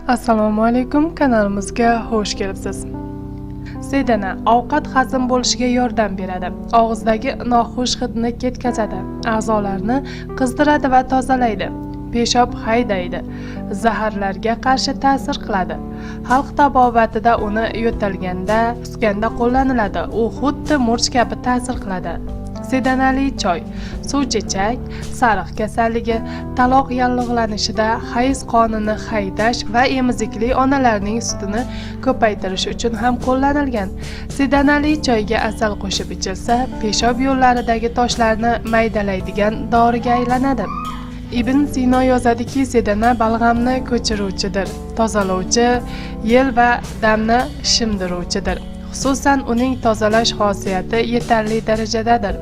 Assalomu alaykum, kanalimizga xush kelibsiz. Sedana ovqat hazm bo'lishiga yordam beradi. Og'izdagi noxush hidni ketkazadi, a'zolarni qizdiradi va tozalaydi. Peshob haydaydi, zaharlarga qarshi ta'sir qiladi. Xalq tabobatida uni yo'talganda, qusganda qo'llaniladi. U xuddi murch kabi ta'sir qiladi. Sedanali choy suvchechak, sariq kasalligi, taloq yallig'lanishida hayz qonini haydash va emizikli onalarning sutini ko'paytirish uchun ham qo'llanilgan. Sedanali choyga asal qo'shib ichilsa, peshob yo'llaridagi toshlarni maydalaydigan doriga aylanadi. Ibn Sino yozadiki, sedana balg'amni ko'chiruvchidir, tozalovchi, yel va damni shimdiruvchidir. Xususan, uning tozalash xosiyati yetarli darajadadir.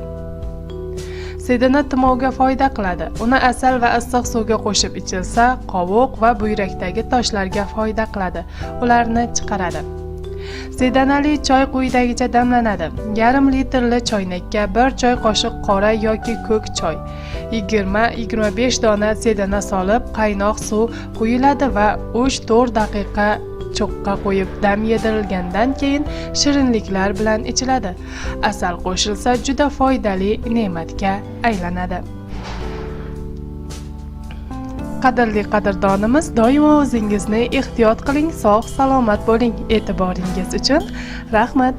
Sedana tumovga foyda qiladi. Uni asal va issiq suvga qo'shib ichilsa, qovoq va buyrakdagi toshlarga foyda qiladi, ularni chiqaradi. Sedanali choy quyidagicha damlanadi. Yarim litrli choynakka 1 choy qoshiq qora yoki ko'k choy, 20-25 dona sedana solib, qaynoq suv quyiladi va 3-4 daqiqa cho'qqa qo'yib dam yedirilgandan keyin shirinliklar bilan ichiladi. Asal qo'shilsa, juda foydali ne'matga aylanadi. Qadrli qadrdonimiz, doimo o'zingizni ehtiyot qiling, sog' salomat bo'ling. E'tiboringiz uchun rahmat.